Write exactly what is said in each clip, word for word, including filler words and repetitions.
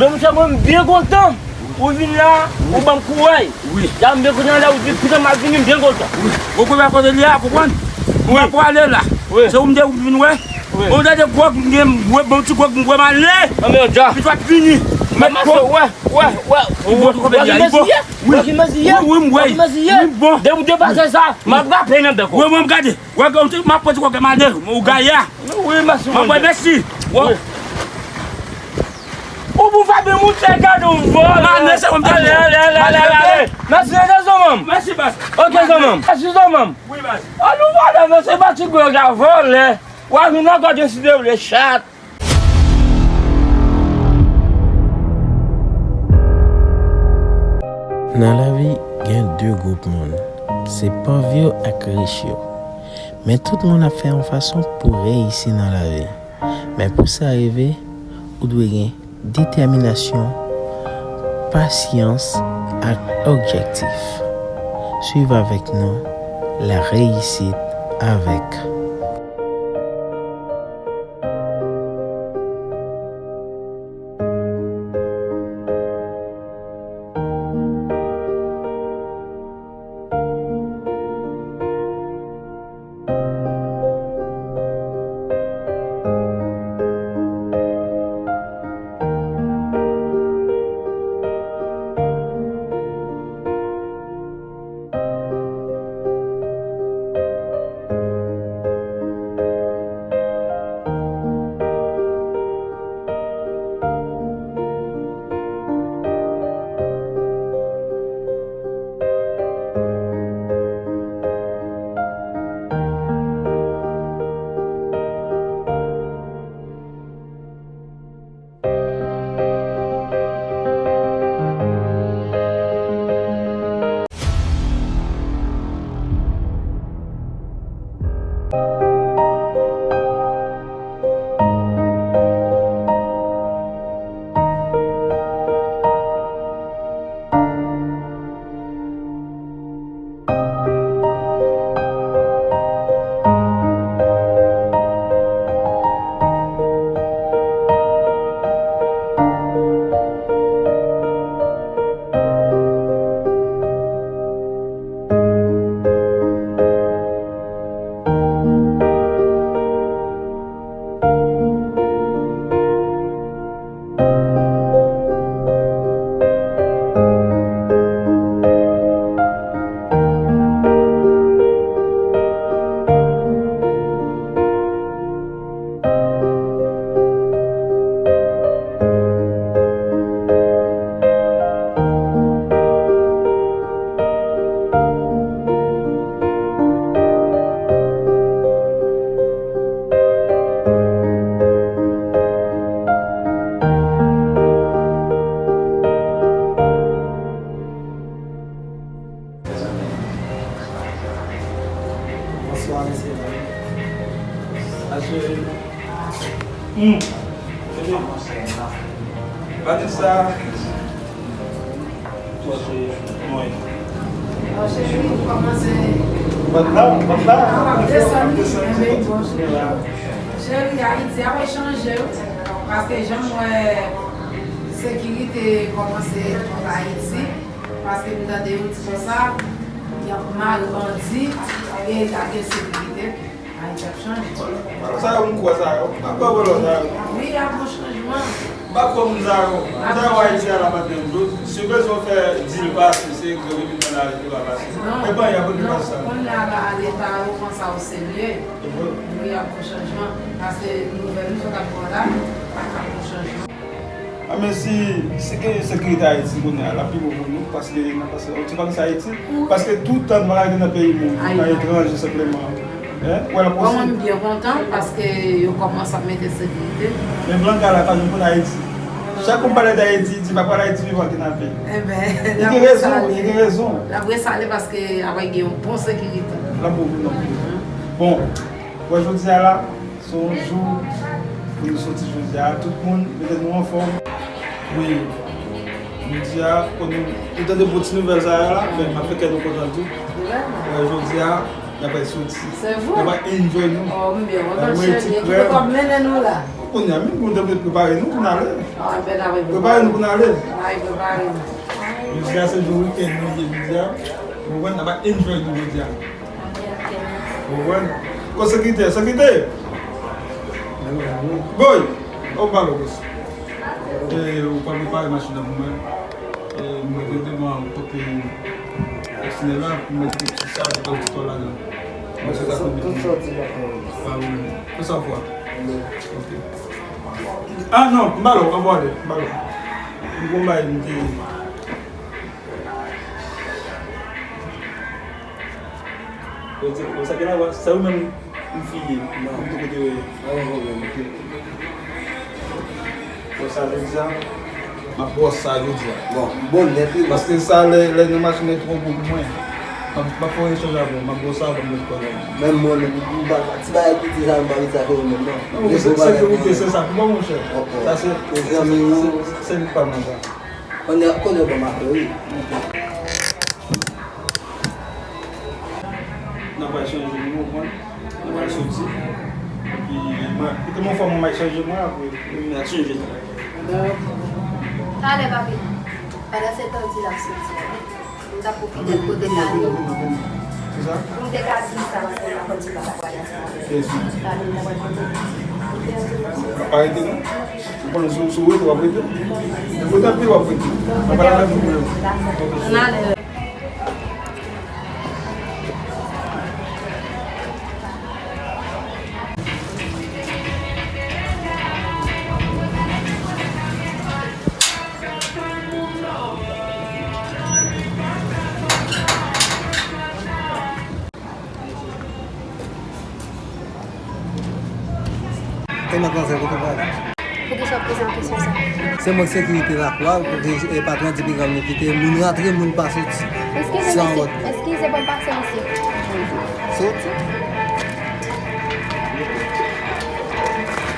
Mwen, monchè, mwen, m byen kontan. Ou vin la, ou ban m kouraj. Wi. La, m byen kontan la, ou di, poutan m ap vini, m byen kontan. Wi. Ou konprann kote li a, konprann? Wi. Ou pa pou ale la. Wi. Se ou m te vin wè. Wi. Ou tande gwòg m gen, m wè, bon ti gwòg m wè m ale. Anben, dja. Li pa t vini. Mwen, wè, wè, wè. Ou bon, ou konprann li a, li bon. Wi. Wi, wi, m wè. Wi, m bon. Depi ou te pase sa, m ap rape nan bèk ou. Wi, mwen, m gade. Wè, m ap pran ti gwòg m ale. Ou gaye a. Wi, mèsi, Bondye. Mwen, mèsi. Wi. Ou pou fape mouche gade w vòlè. Ale, ale, ale, ale, ale. Mèsi, mèsi, zanmi m. Mèsi, baz. Ok, zanmi m. Mèsi, zanmi m. Wi, baz. An nou vòlè, men se pa ti gwòg la vòlè. W a vin ankò de si te vle chat. Nan lavi, gen de gwoup moun. Se pòv yo ak rich yo. Men tout moun ap fè yon fason pou reyisi nan lavi. Men pou sa rive, ou dwe gen detèminasyon, pasyans ak objektif. Swiv avèk nou La Réussite avec. Bonswa, mesye. Aje. Hmm. Vanessa. Mwen. Bon, cheri, ou kòmanse. Ou pa t la, ou pa t la. Ah, w ap desann, wi. Enben, bon, cheri. Cheri, Ayiti ap chanje, wi. Paske jan m wè sekirite kòmanse kont Ayiti, paske m tande yo di konsa, y ap mare bandi, e lage sekirite. Ayiti ap chanje. Sa yo, m kwè sa yo. M pa kwè vòlò sa yo. Wi, y ap gon chanjman. M pa kwè moun sa yo. Moun sa yo Ayiti a la pa t menm dlo. Si yo bezwen fè dil pase, se grèv epi nan lari ki va pase. Non, e pa y ap pase sa. Kounye a la, Leta yo pran sa o serye. Wi, y ap gon chanjman. Paske nouvèl nou sot ap pran la, y ap gon chanjman. A, men si, si gen sekirite Ayiti kounye a, l ap pi bon pou nou, paske n ap pase yon ti vakans Ayiti, paske tout tan nou pa ka rete nan peyi moun, nou nan etranje senpleman. Hein? Wè l ap posib. Bon, mwen, m byen kontan, paske yo kòmanse ap mete sekirite. Men Blanka la pa janm konn Ayiti. Chak kou m pale d Ayiti, li di pa pral Ayiti vivan kidnape. Enben, li gen rezon, li gen rezon. L ap resale paske ap gen yon bon sekirite. L ap bon pou nou. Bon, wè jodi a la, se yon jou pou nou soti jodi a. Tout moun, mete nou anfòm. Wi, jodi a, pou nou, nou tande bon ti nouvèl sa yo la, men m ap fè kè nou kontan tou. Wè, jodi a, N ap al soti. Se vre? N ap al enjoy nou. Oh, m byen kontan, cheri. Ki kote w ap mennen nou la? Kounye a menm, nou te prepare nou pou n ale. Ah, ben, n ap prepare nou pou n ale. N ap prepare nou. Jodi a se jou weekend nou ye jodi a. Ou konprann, n ap al enjoy nou jodi a. Ou konprann? Kot sekirite? Sekirite! Boy! Ou pale, bòs. E, ou pa prepare machin nan pou mwen. E, mwen te devan kote Eksinè la, pou mwen te sou sa, pou mwen te ladan. Mwen se sa pou mwen. Tout sa w di la fè. Pa ou menm. Tout sa w fè. Ok. Ah non, m pale, anvwa ale, m pale. M gon bagay, m te Yo di, yo sa gen la, se ou menm m fiye. Non. M te kote yo ye. Pa gen pwoblèm, ok. Bon, sa jodi a, m ap bò sa jodi a. Bon, bon nèt, wi. Paske sa, lè, lè nan machin nan twò gwo pou mwen. M ap, m ap fè yon echanj avè w, m ap bò sa avan m mete kò nan. Menm mwen, m, m pa, ti bagay piti sa, m pa vin sa fè yo menm, non. Non, se, se, se, se sa, bon, monchè. Sa se, se, se, se, se li k pa m nan sa. Kounye a, kounye a ban m apre, wi. N ap al chanje nou, ou konprann? N ap al soti. Epi, mwen, kite mwen fè mwen al chanje mwen apre. N ap chanje. Talè, papi. Pandan se tan di l ap soti. M t ap pwofite l kote Dani. Kisa? Pou m te ka di sa, paske m t ap di papa pwale ansanm avè l. Dani, m t ap pral kote. Kote ansanm avè l. Pa rete non. Ou konnen sou, sou rete, w ap rete. Rete anpil, w ap rete. Nan pa la pou mwen. N ale. E matmwazèl, kote w prale? Poukisa w poze m kesyon sa? Se mwen k sekirite lakwa, kote, e, patwon di piga m li kite moun rantre, moun pa soti. Eskize, san mesye, òd. Eskize, bon, pase, mesye. Soti.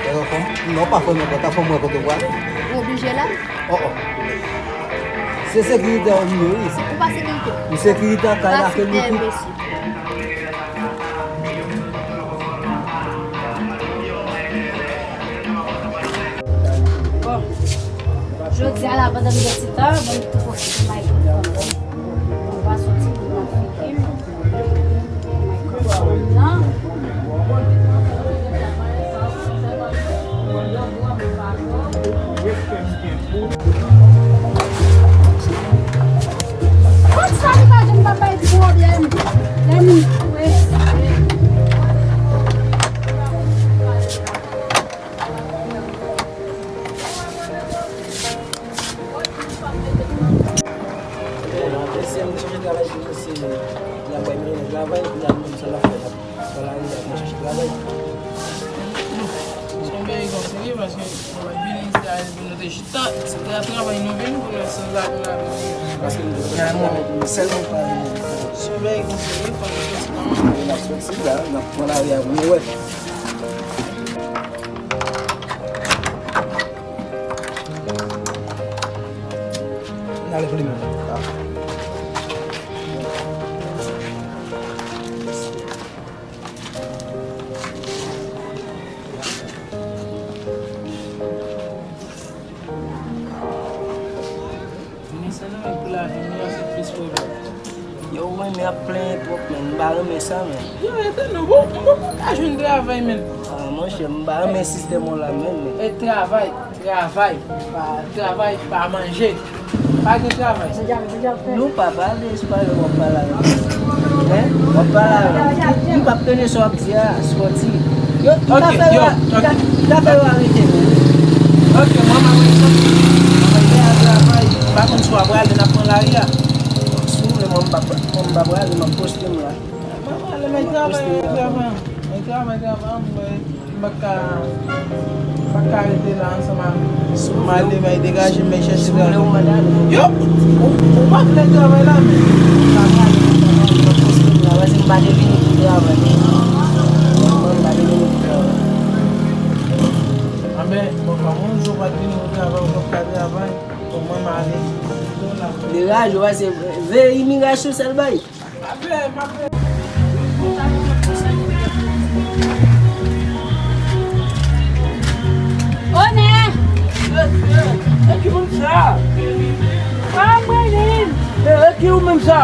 E, fò m, non, pa fè nenpòt, fò m wè kote w prale. Ou oblije la? Oh, oh. Se sekirite w li ye, wi. Ou pa sekirite. M sekirite ak kay la ke li tout. Bon. Jodi a la, pandan m gen ti tan, bon, m tou pwofite bay telefòn mwen. Bon, m pa soti pou m ap fike m. Kot sa li pa janm pa bay pwoblèm? Lè nou prese. Bon, apre se m te chèche travay pou se la bay mwen travay, pou la menm sa la fè la. Sa la rive ap chèche travay. Se yon bagay konplike paske nou pa t vini isi a pou nou te chita. Se te travay nou vin pou nou sanzave lavi nou. Paske nou te travay pou nou sèlman pa vini. Se yon bagay konplike, fò nou soti nan mwen. N ap soti la, n ap pran lari a pou nou wè. N ale pou li menm. Vini san nan men pou lavi m, li ap fè plis pwoblèm. Yo, men, men ap plenyen twòp, men. M pa renmen sa, men. Yo, rete non, bon, m poko ka jwenn travay, men. Ah, monchè, m pa renmen sistèm ou la, men, men. E travay, travay, pa, travay, pa manje. Pa gen travay. Nou pa pale espayòl, w ap pale avè m. Hein? W ap pale avè m. M p ap tande sa w ap di a, sòti. Yo, m ta fè yo, m ta, m ta fè yo arete nou. Ok, mwen, mwen, mwen, mwen, mwen, mwen, travay. M pa konn si w ap prale, n ap pran lari a. Si w vle, mwen, m p ap, mwen, m p ap prale, m ap poste m la. Mwen, mwen, mwen, travay, travay. Mwen, travay, travay, mwen. M pa ka, m pa ka rete la ansanm avè w. Si w vle, m ale, m al degaje m, m al chèche travay. Yo, ou, ou pa vle travay la, men. M pa ka ale, m pa ka ale, m ap poste m la. Paske m pa te vini pou travay. Mwen, m pa te vini pou travay. Anben, bon, kòm yon jou w pa t vini pou travay, ou p ap ka travay. Bon, mwen, m ale. Degaje w, paske veye imigrasyon sèl bay. M ap veye, m ap veye. Onè! E ki moun sa? Kòman w ye? E, e ki ou menm sa?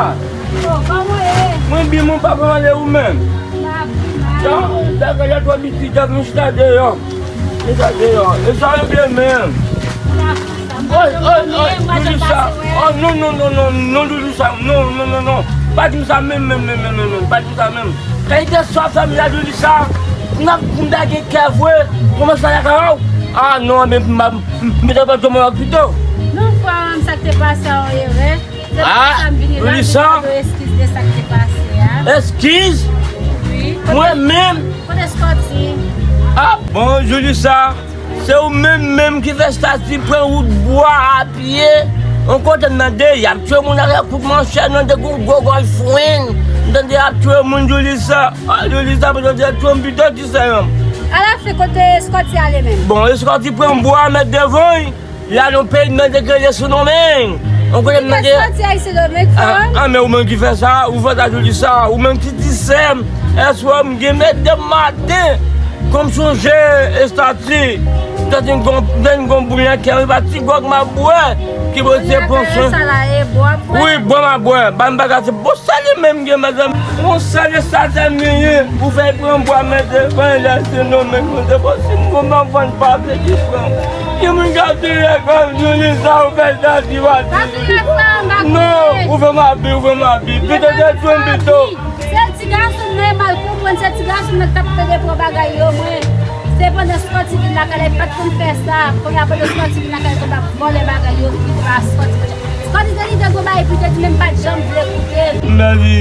Oh, kòman w ye? Mwen byen, mwen pa pale ou menm. M ap di mal. Jan, bagay la twò piti, jan, mwen chita deyò. Mwen chita deyò. E sa regle menm. Oy, oy, oy, Julissa. Oh, non, non, non, non, non, Julissa. Non, non, non, non. Pa di m sa menm, menm, menm, menm, menm, menm. Pa di m sa menm. Kalite sa w fè m la, Julissa. M ap, m ta gen kè vre. Kòman sa lakay ou? Ah, non, men m, m, m te pran jòm wòk pito. Non, frè m, sa k te pase a, yon erè. Se pou sa m vini la, m vin mande w eskiz de sa k te pase a. Eskiz? Wi. Mwen menm? Kote Scotty? Ah, bon, Julissa, se ou menm menm ki fè Scotty pran wout bwa a pye. On kote m tande y ap tchwe moun avèk kout manchèt, m tande gwo gòj fwen. M tande y ap tchwe moun, Julissa. Ah, Julissa, mwen tande y ap tchwe m pito ti sè m. Alafen, kote Scotty ale menm? Bon, Scotty pran bwa, mèt devan l. La nan peyi m nan te kreye sou non men. On kote m nan te. Kèk sòti Ayisyen Dominiken. Ah, ah, men ou menm ki fè sa, ou fè sa, Julissa, ou menm ki di sè m, èske m gen mèt de maten, kòm sonje estati, tande yon gon, tande yon gon bouyon kè, yon pa ti gwòg m ap bwè, ki pote panse. Sa la, e bwa, bwa. Wi, bwa m ap bwè, ban m bagay, se bon. Sa li menm gen, mezanmi. Yon sèl estati m genyen, ou fè pran bwa mete pran lè se non men konte bon si m konn pa fann pa se ki pran. Ki moun k ap touye kòm Julissa ou fè sa di pa di. Non, ou fè m abi, ou fè m abi. Pito te tchwe m pito. Se ti gason m nan, e mal konprann, se ti gason m nan k t ap pede pran bagay yo, mwen. Se pandan Scotty vin lakay la, li pa t konn fè sa. Kounye a pandan Scotty vin lakay la, l konn ap vòlè bagay yo, li pa Scotty. Scotty te di te gon bagay pou te di, men m pa t janm vle koute l. M pèdi,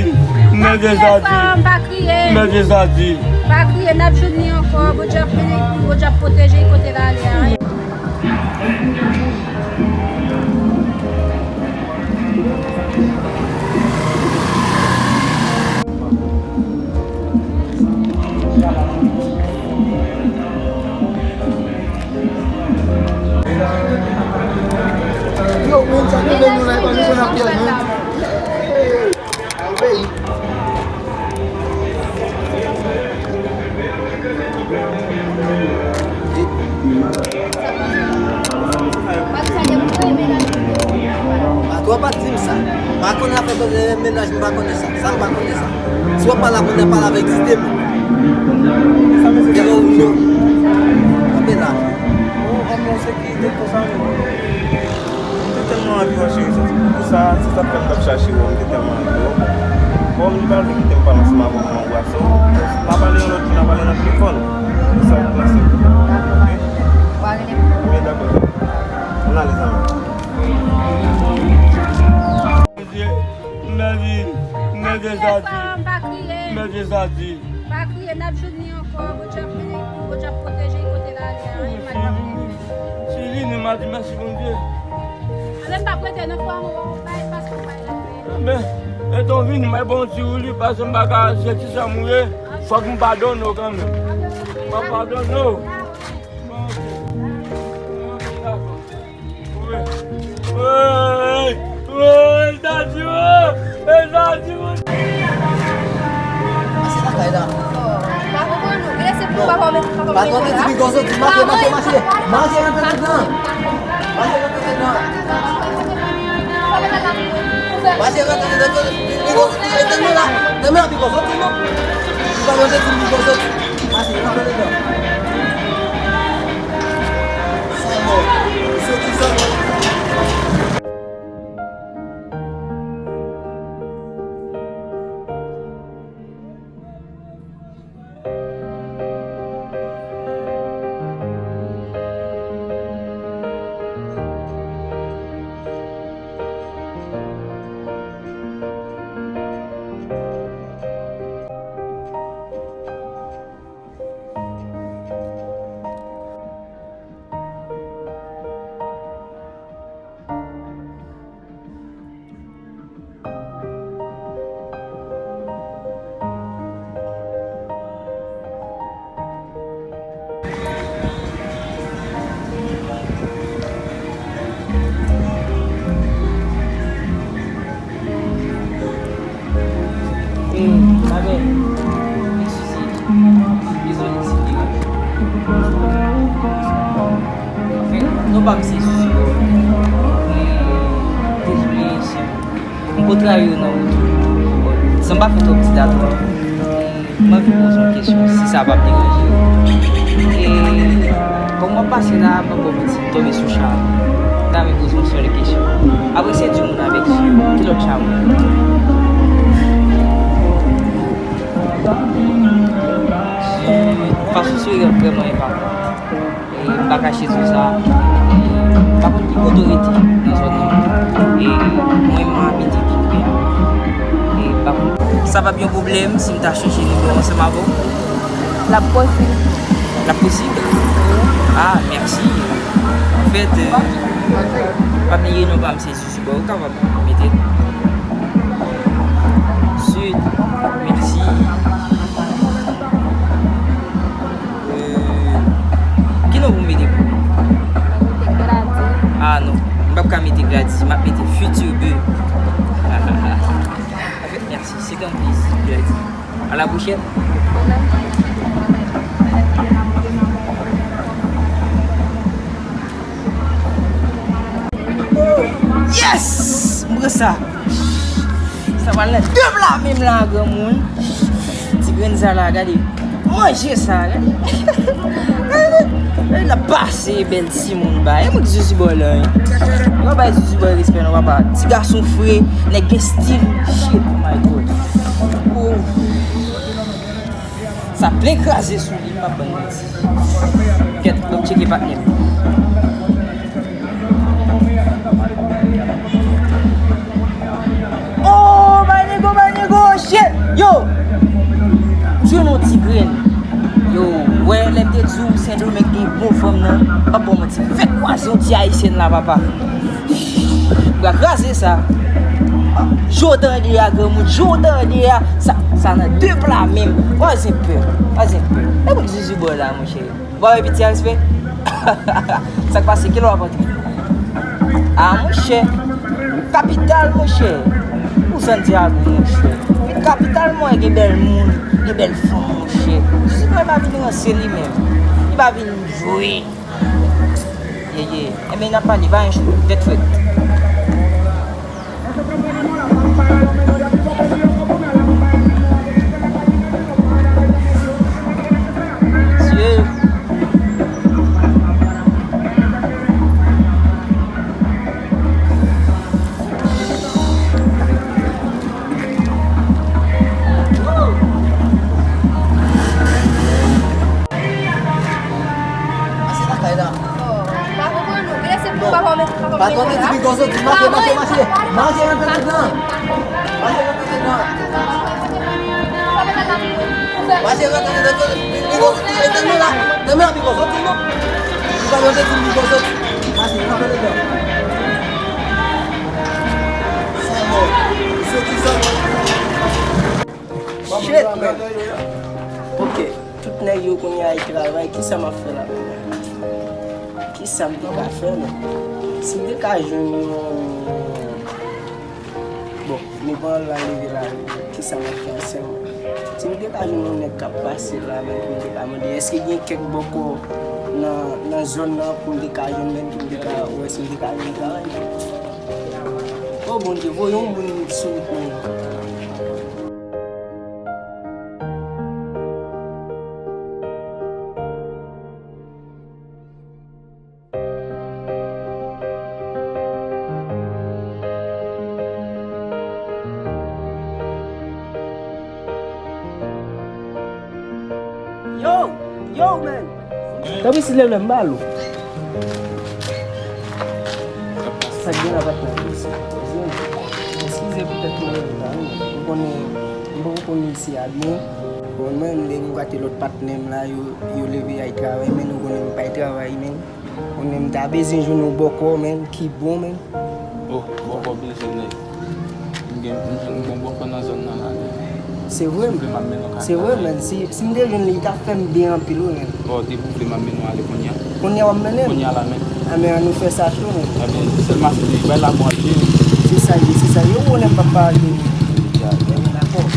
m pèdi sa di. M pa kriye. M pèdi sa di. Pa kriye, n ap jwenn li ankò. Bondye ap beni, Bondye ap pwoteje l kote l ale a. Yo, moun sa ki vle nou la, e pa nou konn ap pèdi, non. Obeyi. Patwon pa t di m sa. M pa konnen afè koze mennaj, m pa konnen sa. Sa m pa konnen sa. Si w ap pale a konnen, pale avèk dite m. Sa mesye sa? Yo, yo. Kanpe la. Oh, an non, se ki de konsa menm. M te tèlman anvi wè cheri, se pou sa, se sa k fè m t ap chache wè w, m te tèlman anvi wè w. Bon, m di pa vle kite m pale ansanm avè w pou m anbrase w. N a pale yon lòt jou, n a pale nan telefòn. Se sa w panse. Oke? Ou pa rele m? Ebyen, dakò. Ann ale, zanmi. Mèsi, mèsi, mèsi, Sadi. Mèsi, Sadi. Pa kriye, n ap jwenn li ankò. Bondye ap beni, Bondye ap pwoteje l kote l ale a. Anyen mal p ap rive. Si li vini, m a di mèsi Bondye. Anben, m p ap rete non, fò w bay, paske w bay la. Anben, etan w vini, m a bon ti wouli, paske m pa ka jete sa mouri. Fòk m padone w kanmenm. M ap padone w. Bon, ok. Bon, ok, dakò. Woy, woy, Sadi, woy, Sadi, woy. Mache lakay la. Pa konprann ou. Gade se pou papa w met, papa w met la. Pa tande ti bigo soti. Mache, mache, mache. Mache rantre dedan. Mache rantre dedan. Mache rantre dedan. Bigo soti. Tande la. Tande la, bigo soti, non. Ou pa manje ti bigo soti. Mache rantre dedan. Sanmò. Soti sanmò. Pa m se Zuzu Boy. Dezole, se m kontre yo nan wout. San m pa fè twòp ti datwa. M anvi poze yon kesyon, si sa p ap deranje w. E, kòm w ap pase la, m ap ba w yon ti tonbe sou cha. M ta renmen poze yon sèl kesyon. Apre se di moun avèk fi yo, ki lòt cha moun? Fason souri an vrèman enpòtan. E, m pa kache di w sa. E, m pa konn ki kote w rete nan zòn nan. E, mwen, m abite pi pre a. E, m pa konn. Sa p ap yon pwoblèm si m ta chèche nimewo ansanm avè w? L ap posib. L ap posib? Ah, mèsi. Anfèt, euh, pa bliye non pa m se Zuzu Boy, ou kapab mete Sud, mèsi. Euh, ki non pou m mete pou ou? Mete Glady. Ah non, m p ap ka mete Glady, m ap mete Futur Bee. Anfèt, mèsi, se te yon plezi, Glady. À la prochaine. Yes! M pran sa. Sa pral nan de pla menm la, granmoun. Ti grenn sa la, gade. Manje sa, gade. Gade, gade, l ap pase bèl timoun ba. E mwen k Zuzu Boy la, wi. Nou pa bay Zuzu Boy respè, non, papa. Ti gason fre, nèg gen stil. Shit, oh my God. Oh. Sa plen kraze sou li, m p ap ban n manti. Kèt, m ap tcheke patnè m. Oh, my nigga, my nigga, shit! Yo! M jwenn yon ti grenn. Yo, wè, lè m te di w Sendomeng gen bon fanm nan, m p ap ba w manti. Fèk kwaze yon ti ayisyèn la, papa. M pral kraze sa. Jan w tande a, granmoun, jan w tande a, sa, sa nan de pla menm. Wazin pè, wazin pè. E pou Zuzu Boy la, monchè. Bon, epi ti respè. Sa k pase, kilè w ap antre? Ah, monchè. Kapital, monchè. Ou Santiago, monchè. Vin kapital, mwen, gen bèl moun, gen bèl fanm, monchè. Zuzu Boy pa vin ranse li menm. Li pa vin jwe. Ye, ye. Enben, n ap pale, pa yon chou, tèt frèt. Mesye. Pase lakay la. Pa konprann ou. Mwen se pou pa kòmen, pa kòmen. Pa kòmen ti bigo soti. Mache, mache, mache. Mache rantre dedan. Mache rantre dedan. Mache rantre dedan. Bigo soti. E tèlman la. Tèlman la bigo soti non. Ou pa rantre ti bigo soti. Mache rantre dedan. Sa yo. Soti sa yo. Shit, man. Ok, tout nèg yo kounye a al travay, kisa m ap fè la menm? Kisa m te ka fè menm? Si m te ka jwenn yon, bon, nou pa al leve la, kisa m ap fè ansanm? Si m te ka jwenn yon nèg k ap pase la menm, pou m te ka mande, èske gen kèk bòkò nan, nan zòn nan pou m te ka jwenn menm, pou m te ka wè si m te ka jwenn travay? O Bondye, voye yon moun sou wout mwen. Yo, yo, man. Tanpri, silvouplè, m ba l ou. Sa k gen la pa t nan mesye. Eskize poutèt mwen menm la, wi. Ou konnen, m poko konn mesye a byen. Bon, mwen, m te gate lòt patnè m la, yo, yo leve y al travay, men nou konnen m pa al travay, men. Konnen m ta bezwen jwenn yon bòkò, men, ki bon, men. Oh, bòkò bezwen nèg. M gen, m jwenn bon bòkò nan zòn nan la, men. Se vre, men. Souple, m ap mennen w ka travay. Se vre, men. Si, si m te jwenn li, li ta fè m byen anpil, wi, men. Bon, depi w vle, m ap mennen w ale kounye a. Kounye a w ap mennen m? Kounye a la, men. A, men, ann nou fè sa cho, men. Ebyen, sèlman se bay la mò al jwe. Se sa l ye, se sa l ye. Ou konnen m p ap pale de li. Ya, ya. Dakò. Yo,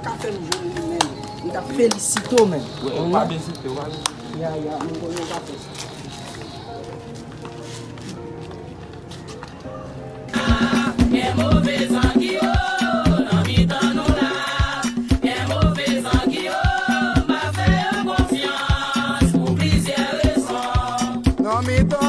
Ka fè m jwenn li menm. M t ap felisite w menm. Wi, ou pa bezwen, ou pa bezwen. Ya, ya, m konnen w ka fè sa. Gen move zangi o nan mitan nou la. Gen move zangi o, m pa fè yo konfyans pou plizyè rezon. Nan mitan